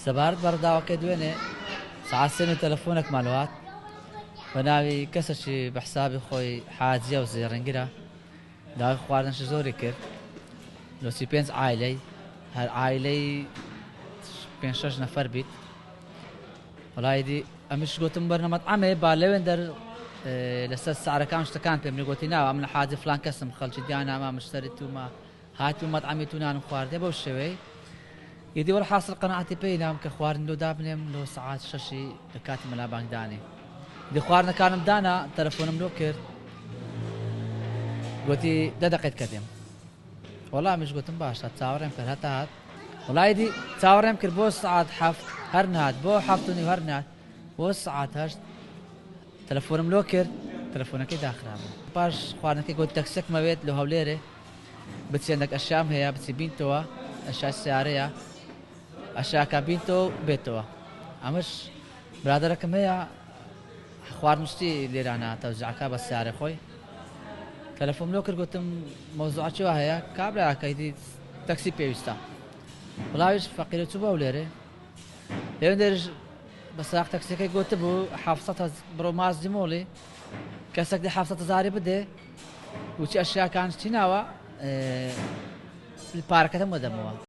سەبارەت بە ڕووداوەکەی دوێنێ سەعات سێ نوێ تەلەفۆنێکمان لۆ هات بە ناوی کەسێکی بە حسابی خۆی حاجیە و زێڕینگرە، داوای خواردنشی زۆری کرد لۆ 35 عایلەی، هەر عایلەی پێنج شەش نەفەر بیت. وەڵا ئیدی ئەمیش گوتم بەرنە مەتعەمێ با لەوێن دەر لەسەر سعرەکان شتەکان پێم گوتی ناوە من حاجی فلان کەسم خەڵکی دیانامە مشتەری تومە هاتوو مەتعەمی تو نانم خواردێ بەو شێوەی. ئیدی وەلحاسڵ قەناعەتی پێی نام کە خواردن لۆ دابنێم لۆ سەعات شەشی لە کاتی مەلا بانگدانێ. ئیدی خواردنەکانم دانا، تەلەفۆنم لۆ کرد گوتی دە دەقەیت کە دێم. وەڵا منیش گوتم باشە چاوەڕێم کرد هەتا هات. وەڵا ئیدی چاوەڕێم کرد بۆ سەعات حەفت هەر نەهات، بۆ حەفت و نیو هەر نەهات، بۆ سەعات هەشت تەلەفۆنم لۆ کرد تەلەفۆنەکەی داخرابوو. پاش خواردنەکەی گوتی تەکسیەکم ئەوێت لۆ هەولێرێ. بچی هەندێک ئەشیام هەیە بچی بینتەوە، ئەشیای سیارەیە، ئەشیاکە بینتەوە و بێتەوە. ئەمەش برادەرەکەم هەیە خواردنشتی لێرانە تەوزیعەکە بە سیارەی خۆی. تەلەفۆم لۆ کرد گوتم مەوزوعە چی وا هەیە؟ کابراکە ئیدی تەکسی پێویستە. وڵاویش فەقیرە چوو بۆ هەولێرێ. لەوێ دەرش بە ساق تەکسیەکەی گوتبوو 700 بڕۆ مازدی مۆڵی کەسێک دە 700 هەزاری بدێ وچی ئەشیاکان چی ناوە پارەکەتم وەدەمەوە.